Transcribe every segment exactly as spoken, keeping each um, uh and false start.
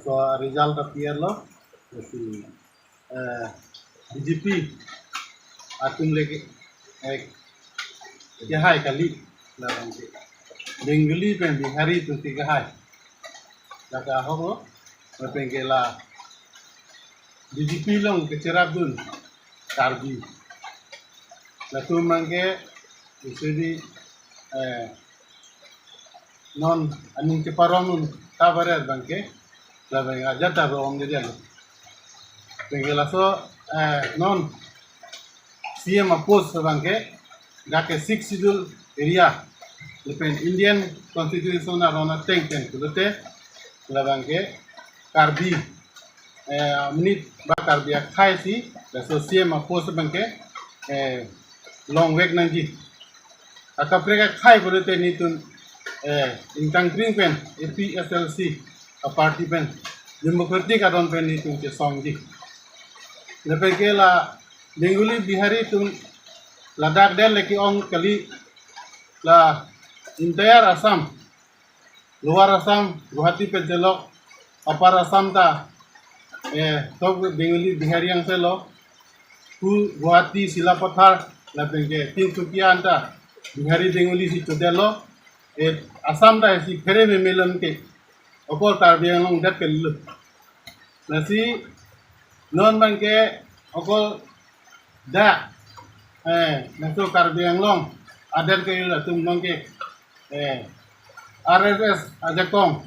So result appear lo, si eh, B J P atum lagi eh, kehai kali labang ke Bengali pen Bihari atum si kehai. Lake ahok lo, lapen ke la B J P along kecherapdun Karbi. Latum abang ke isi di eh, non aning cheparongdun kabaret abang ke labang ajat ta rong de dia lo. Abang ke laso eh, non C M apost abang ke dak ke Sixth Schedule area lapen Indian Constitution aron ateng pen pulote labang ke Karbi eh, amonit ba Karbi akhei si laso C M apost abang ke eh, longvek nangji. Akaprek akhei pulote nelitum eh, ingtangkring pen A P H L C aparty pen democratic aron pen nelitum chesongji. Lapen ke la Bengali Bihari atum ladak det le ke-ong kali, la entire Assam, Lower Assam, Guwahati pen chelok, Upper Assam ta eh, tok Bengali Bihari angse lo, hu Guwahati, Silapathar lapen ke Tinsukia anta Bihari Bengali si chodet lo. Eh, Assam ta isi phere memelon ke okor Karbi Anglong det ke lo. Lasi non abang ke okor dak eh, laso Karbi Anglong adet ke latum abang ke eh, R S S ajakong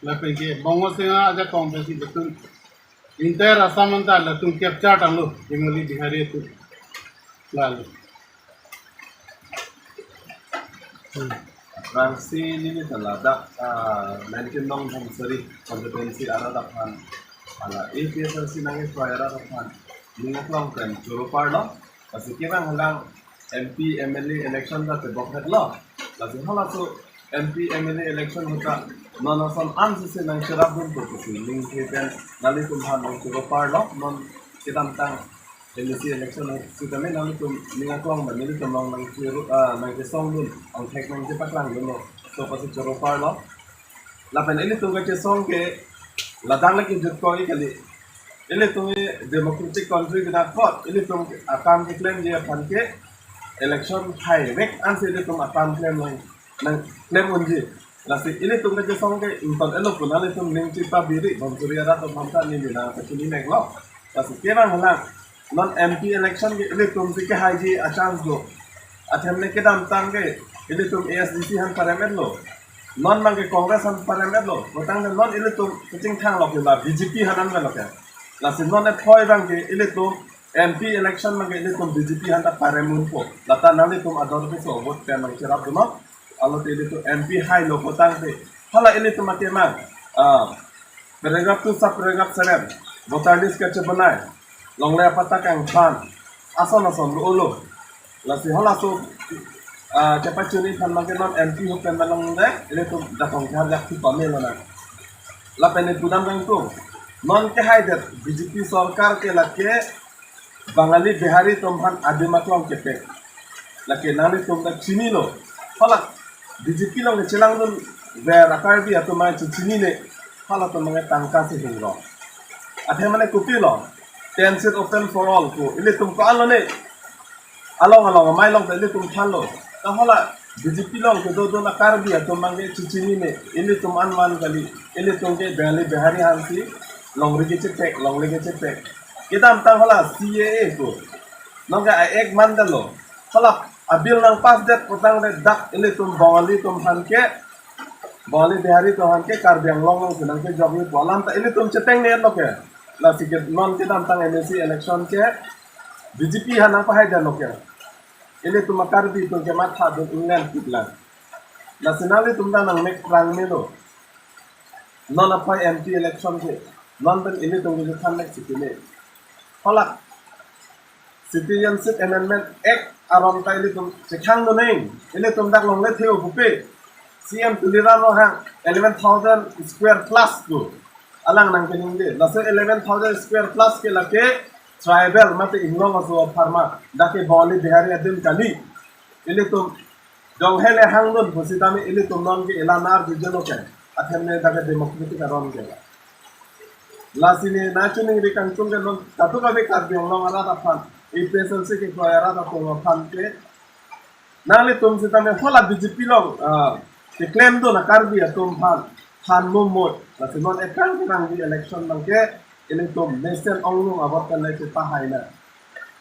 lapen ke Bongo Singha ajakong pensi latum entire Assam anta latum capture tanglo Bengali Bihari atum. Lalu. Aphrangsi neli ta ladak ah, nineteen nong Dhansiri constituency arat aphan, hala A P H L C nangkeprai arat aphan ning aklong pen choro parlo. Lasi kevang halang M P, M L A election ta tebok het lo. Lasi halaso M P, M L A election ahut ta non ason an sese nangcherapdunpo pusi ningke pen nanglitum aphan nangchoro parlo. Non kedamtang M A C election ahut sitame nanglitum ning aklong abang nelitum along nangchoro ah, nangchesongdun, angthek nangchepaklangdunlo. So pusi choro parlo. Lapen ilitum kachesong ke ladak le kejut koi kali. Ilitum ke democratic country kedakot, ilitum akam keklemji aphan ke election haivek ansi ilitum akam klem lang, nangklem unji. Lasi ilitum kachesong ke ington-etlo pu nanglitum ning chepabiri, Dhansiri arat atum aphan ta neli nangpachini meklo. Lasi kevang halang non M P election ke ilitum si kehaiji achance do. Athe ne kedamtang ke ilitum A S D C aphan parem-etlo. Non abang ke Congress aphan parem-etlo. Botang de non ilitum kachingthang lo ke la B J P aphan anvet lo ke. Lasi non ephoi abang ke ilitum M P election abang ke ilitum B J P aphan ta parem unpo. Lata nanglitum ador ke so vote pen nangcherapdunnon. Alote ilitum M P hailo botang de. Hala ilitum akemang. Ah, paragraph two, sub paragraph seven. Voter list kachebonai. Longle apatta kangthan. Ason ason lo lo. Lasi halaso ah, chepachini aphan abang ke non M P ahok pen malong de, ilitum jakong kehar jak thu pame lonang. Lapen ilitum dam kangtung. Non kehaidet B J P sorkar ke lake Bangali Bihari atum aphan adim aklong kepek. Lake nanglitum ta chinilo. Hala B J P along kechelangdunver a-Karbi atum abang chechinine. Halatum abang tangka si hingrong. Athe mane kopilo. Ten seat open for all pu. Ilitum ko-an lone. Along along amei along ta ilitum thanlo. Ta hala B J P along kedodun a-Karbi atum abang ke chechinine. Ilitum anman kali. Ilitum ke Bangali Bihari aphansi longri kechepek, longle kechepek. Kedamtang hala C A A pu. Nonke a-act mandetlo. Hala a-bill nangpassdet putangte dak ilitum Bangali atum aphan ke, Bangali Bihari atum aphan ke Karbi Anglong alongsi nangkejokji pu alam ta ilitum chetengnetlo ke. Lasi ke non kedamtang M A C election ke B J P aphan nangpahaidetlo ke. Ilitum a-Karbi atum ke mathadun inglen kiplang. Lasi nanglitum ta nangmek prang melo. Non aphai M P election ke, non pen ilitum ke juthan mek si keme. Hala Citizenship Amendment Act aron ta ilitum chekhang do neng. Ilitum dak longle theo pupe. C M Tuliram Ronghang eleven thousand square plus pu. Alang nangkeningje. Laso eleven thousand square plus ke lake tribal mate inglong aso apharman. Dak ke Bangali Bihari adim kali. Ilitum jong hele hangdun pusitame ilitum non ke ila nar jujelo ke. Athe ne dak ke democratic aron ke. Lasi ne nangchiningri kangtung ke non, kadokave Karbi Anglong arat aphan, A P H L C kekroi arat atum aphan ke, nanglitum sitame hala B J P along, ah, keklem do na Karbi atum aphan, aphan mo mot, lasi non ekang kenang di election abang ke, ilitum mesen onglong abot kan le kita hai na.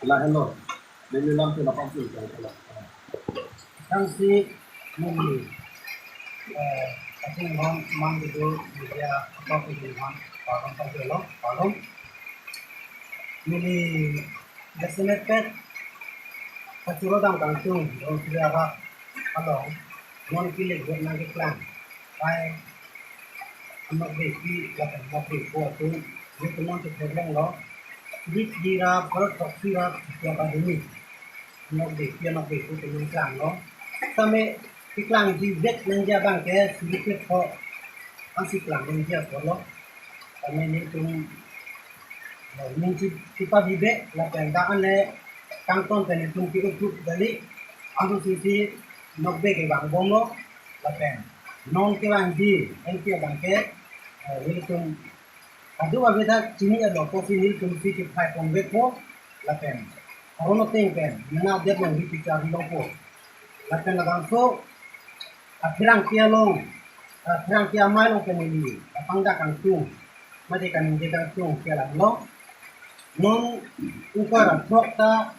Lahelo, neli lam ke lapang tu, lahelo. Tangsi neli, eh, ating hon mang dulu media apa pun hon parong pajolo, parong. Neli desinfected kachoro dam kangtung, dong sila rak along, non kilik buat nang keklang. Pai, anok bepi, lapen anok bepo atum, nelitum non ketheklonglo, bik dira, perut tok sira, siapa ini. Anok bepi, anok bepo atum non klanglo. Tame, keklang di vet nangji abang ke, suri ke tho, ansi klang nangji apotlo. Tame nelitum, eh, ningchi kipa bibe, lapen dak an le kangton pen nelitum ki utup dali, antu sisi nokbe ke bang bomlo, lapen non ke bang di, en ke bang ke, eh, nelitum kadokave ta chini alo pusi nelitum si kiphai pon vepo, lapen aron ateng pen, nana det long ri pichar longpo. Lapen labangso, apherangke along, apherangke amei along pen neli, apangdak kangtung, mate kaningje kangtung ke alam lo. Non ukar aphrok ta,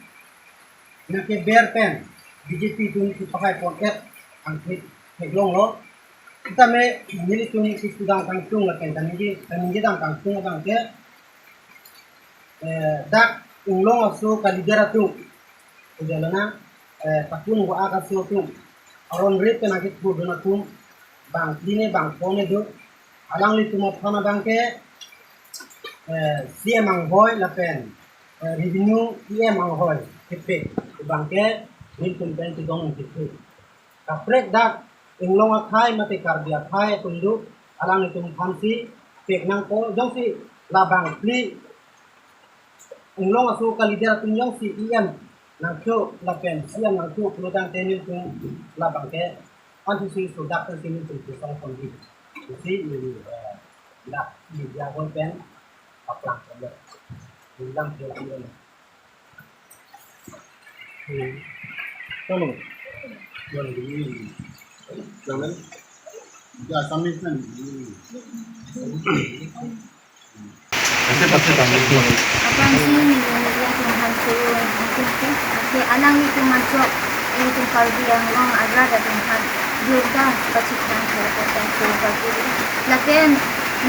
nangkeber pen, B J P atum si pakai pon et, angthik theklonglo. Sitame, nelitum si sudang kangtung lapen kaningje, kaningje dam kangtung abang ke, eh, dak inglong aso ka leader atum, ujalana, eh, takun wa akaso atum, aron rip pen akit pudun atum, bang kline bang pone do, alanglitum aphan abang ke, eh, C M anghoi lapen, eh, revenue E M anghoi kepek abang ke, nelitum pen kedong kepek. Kaprek dak inglong akhei mate Karbi akhei atum do, alanglitum aphan si pek nangpo, jongsi labang phli inglong aso ka leader atum jongsi E M nangcho lapen C M nangcho pulo tangte nelitum labang ke ansi si sudak si nelitum kesong kondi. Isi neli, eh, dak media hall pen aplang kondi. Bilang ke lagi. Hmm. Kamu? Yang ini. Jangan. Ya, sampai kan. Hmm. Nanti pasti kami. Aphrangsi neli media atum aphan choro, ake alanglitum anchot, ilitum Karbi Anglong arat atum aphan birta pachethang thek apot choro pajir. Lapen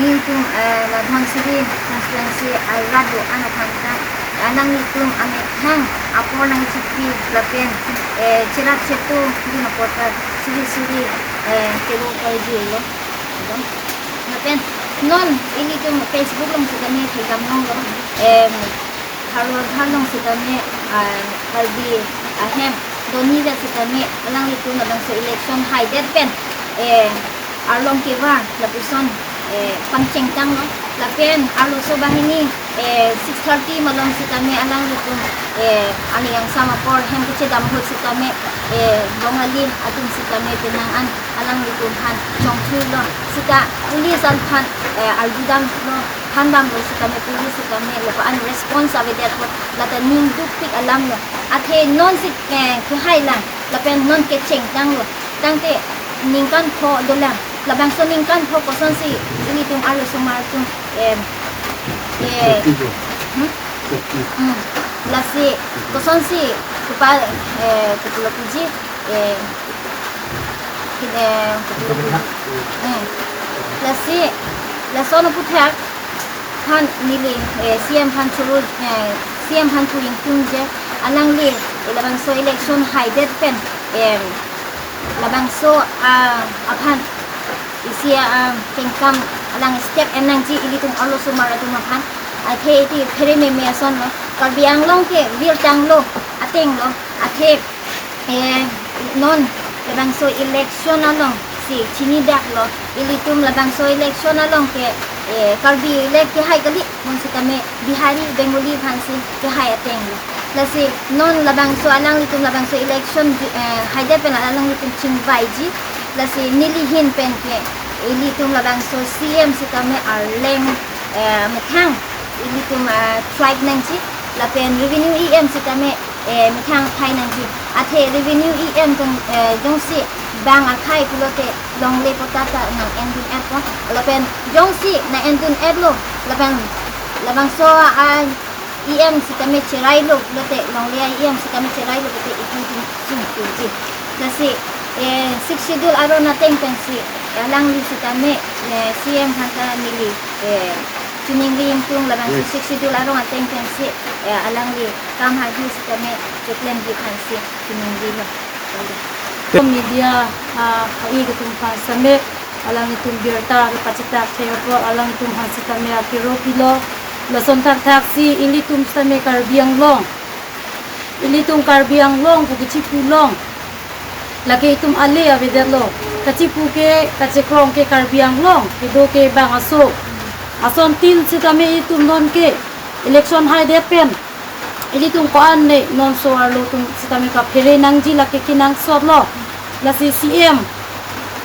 nelitum, eh, la Dhansiri constituency arat do-an aphan ta, alanglitum amethang apor nangchipi lapen, eh, cherap chetu dun apot ta suri suri, eh, choro pajirlo. Lapen non ilitum Facebook along sitame thekdam longlo, em, Haror Har along sitame, ah, Karbi ahem doni vet sitame alanglitum labangso election haidet pen, eh, arlong kevar lapuson, eh, pangchengtanglo. Lapen arloso banghini, eh, six thirty malom sitame alanglitum, eh, aning angsam apor hem kachedam ahut sitame, eh, Bongali atum sitame penang an alanglitum aphan chongthuilo. Sita police aphan, eh, arjudamlo, thandamlo sitame police sitame lapu-an response avedet apot lata ning dukpik alamlo. Athe non si, eh, kehailang lapen non kechengtanglo. Tangte ningkan pho dolang. Labangso ningkan pho kosonsi ilitum arlosomar atum, em, eh, hmm? Hmm. Lasi kosonsi kepa, eh, kepulo puji, eh, kin-, eh, kepulo puji. Hmm. Lasi lason aputhak aphan neli, eh, C M aphan choro, eh, C M aphan choro ingtungje, alangli, eh, labangso election haidet pen, em, labangso, ah, aphan isi, ah, kengkam alang step en nangji ilitum arlosomar atum aphan. Athe iti phere meme asonlo, Karbi Anglong ke virtanglo atenglo, athe, eh, non labangso election alongsi chinidaklo, ilitum labangso election along ke, eh, Karbi le kehai kali, bonsitame Bihari, Bengali aphansi kehai atenglo. Lasi non labangso alanglitum labangso election, eh, haidet pen alanglitum chingvaiji. Lasi neli ahin pen ke ilitum labangso C M sitame arleng eh, methang ilitum, ah, tribe nangji, lapen revenue E M sitame, eh, methang akhai nangji. Athe revenue E M kan, eh, jongsi bang akhai pulote longle patta ta nang-endun-etpo. Lapen jongsi nang-endun-etlo, lapen labangso a E M sitame cherailo pulote, longle a E M sitame cherailo pulote itum itum sungkuji. Lasi, eh, Sixth Schedule aron ateng pensi, eh, alangli sitame, eh, C M aphan ta neli, eh, chiningri ingtung, labangso Yes. Sixth Schedule aron ateng pensi, eh, alangli kam hagi sitame choklemji aphansi chiningrilo. Media, ah, a-ik atum aphan sitame alanglitum birta kepachethak thek apot alanglitum aphan sitame akero pilo. Lason thakthaksi ilitum sitame Karbi Anglong, ilitum Karbi Anglong pu kechipu along, lake itum ale avedetlo. Kachipu ke, kachekrong ke Karbi Anglong, kedo ke bang aso. Asontin sitame itum nonke election haidet pen ilitum ko-an ne non so-arlo atum sitame kaphere nangji lake kenangsotlo. Lasi C M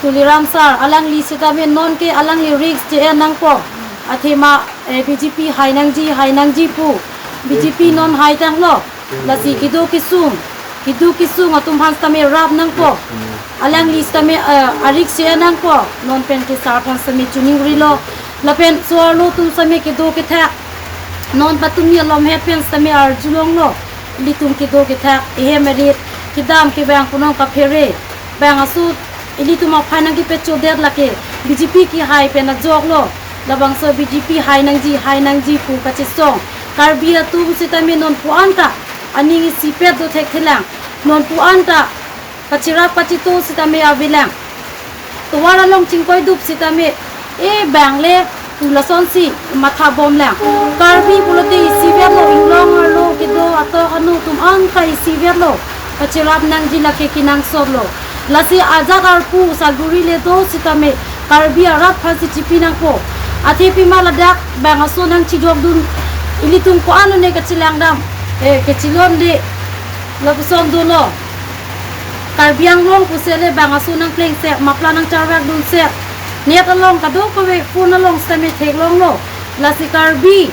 Tuliram sir alangli sitame nonke alangli risk che-en nangpo. Athema, eh, B J P hai nangji, hai nangji pu. B J P non haitanglo. Lasi kedo kesung, kedo kesung atum aphan sitame rap nangpo. Alangli sitame, eh, a-risk che-en nangpo. Non pen ke sir aphan sitame chiningrilo. Lapen so-arlo atum sitame kedo kethak non patumi alomhe pen sitame arjulonglo. Ilitum kedo kethak, ehem erit, kedam kevang punon kaphere. Bang aso ilitum aphan nangkepachodet lake B J P kehai pen ajoklo. Labangso B J P hai nangji, hai nangji pu kachesong. Karbi atum sitame non pu-an ta aning isipet do thekthelang. Non pu-an ta kacherap kacheto sitame avelang. Tovar along chingkoidup sitame, e bang le pu lasonsi mathabomlang. Karbi pulote isivetlo, inglong arlo kedo atok anu atum an ta isivetlo. Kacherap nangji lake kenangsotlo. Lasi ajat arpu saguri le do sitame Karbi arat aphansi chipi nangpo. Athe pima ladak bang aso nangchijokdun, ilitum ko-an ne kachelang dam, eh, kachelonde lapuson dolo. Karbi Anglong pusele bang aso nangplengse, mapla nangcharvakdunse. Net along kadokave phone along sitame theklonglo. Lasi Karbi,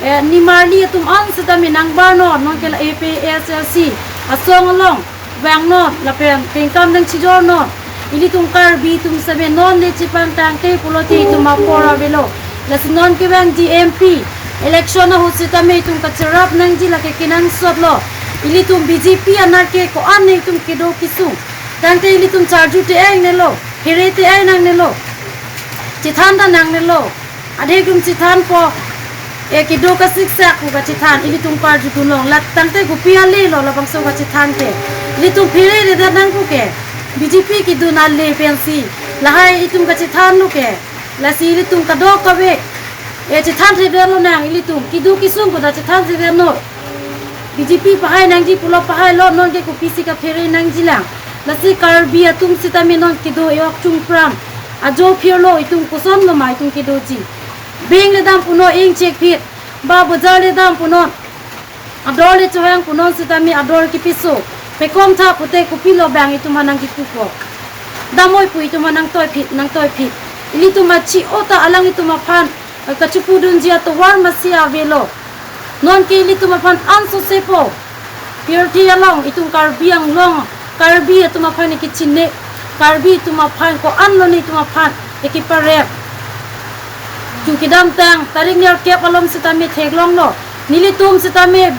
eh, nimarli atum an sitame nangbarnon, nonke la A P H L C asong along vangnon, lapen pengkam nangchijornon. Ilitum Karbi atum sitame non le chepangtangte pulote itum apor avelo. Lasi non kevang G M P election ahut sitame itum kacherap nangji lake kenangsotlo. Ilitum B J P anat ke ko-an ne itum kedo kesung. Tangte ilitum charju te-ai nangnelo, here te-ai nangnelo, chethan ta nangnelo. Adhe atum chethanpo, e kedo kasiksak pu kachethan, ilitum karjudunlong. La tangte kopi ale lo labangso kachethan ke. Ilitum phereredet nang pu ke B J P kedun ale pensi lahai itum kachethanlo ke. Lasi ilitum kadokave, e chethan thedetlo nang, ilitum kedo kesung koda chethan thedetlo. B J P pahai nangji pulo pahailo, nonke kopisi kaphere nangjilang. Lasi Karbi atum sitame non kedo e-ok chungprang. Ajo phirlo, itum kosonlo ma itum kedoji. Beng le dam punon ingchek phit, ba bojar le dam punon, ador le chohang punon sitame ador kepiso. Pekom tha pute kopilo bang itum aphan nangkipupo. Damnoi pu itum aphan nangtoi phit, nangtoi phit. Ilitum achi-ot ta alanglitum aphan kachepudunji atovar masi avelo. Nonke ilitum aphan ansosepo. Pirthe along itum Karbi Anglong, Karbi atum aphan ikichinine, Karbi atum aphan ko-anlo ne itum aphan ikiparep. Chun kedamtang tarik nerkep along sitame theklonglo. Nelitum sitame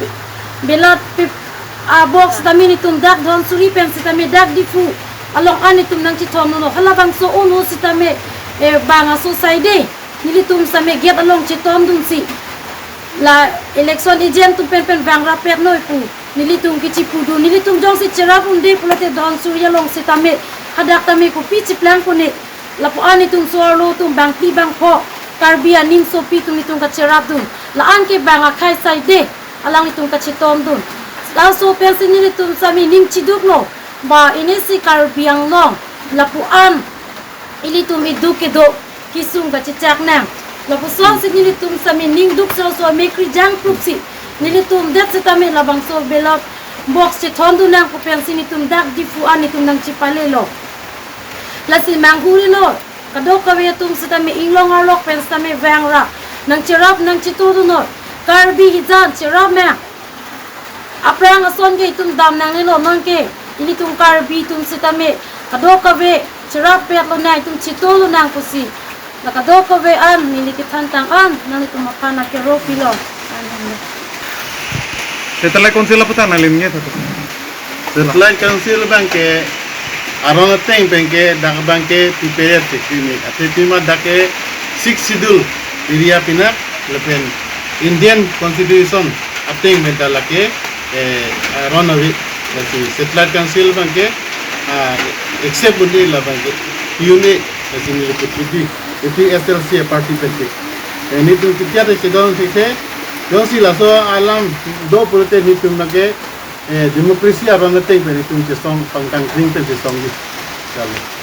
ballot pap-, a-box sitame nelitum dak Dhansiri pen sitame dak Diphu along an nelitum nangchethondunlo. Halabangso un-o sitame, eh, bang aso saide nelitum sitame gate along chetomdunsi, la election agent atum penpen vangrap-etnoi pu nelitum kechepudun. Nelitum jongsi cherap unde pulote Dhansiri along sitame hadak tame kopi cheplangpo ne. Lapu-an itum so-arlo atum bangphli bangpho, Karbi anim sopi atum itum kacherapdun. La-an ke bang akhai saide alanglitum kachetomdun. Laso pensi nelitum sitame ning chiduklo, ba inesi Karbi Anglong lapu-an ilitum iduk kedo kesung kachechak nang. Lapusonsi nelitum sitame ning duk soso mekri jangprupsi nelitum det sitame labangso ballot box chethondun nang pu pensi nelitum dak Diphu an nelitum nangchepalelo. Lasi manghurilo, kadokave atum sitame inglong arlok pen sitame vangra. nangcherap nangchetodun noi. Karbi hijan cherap me. Aphrang ason ke itum dam nangnelo, non ke ilitum Karbi atum sitame kadokave cherap pet lonang, itum cheto lonang pusi. La kadokave an neli kethan tang an nanglitum aphan akero pilo. Satellite Council aphuthak nangli nge thatu. Satellite Council abang ke aron ateng pen ke dak abang ke prepare chekri ni. Athe pima dak ke Sixth Schedule area pinak lapen Indian Constitution ateng pen ta lake, eh, aron ave. Lasi Satellite Council abang ke, ah, accept un-e labang ke pi un-e, lasi neli kepudi. Iti S L C a party pen ke. Eh, nelitum kitia te chedon si se, jongsi laso alam do pulote nelitum lake, eh, democracy aron ateng pen nelitum chesong pangkangkring pen chesongji. Chalo.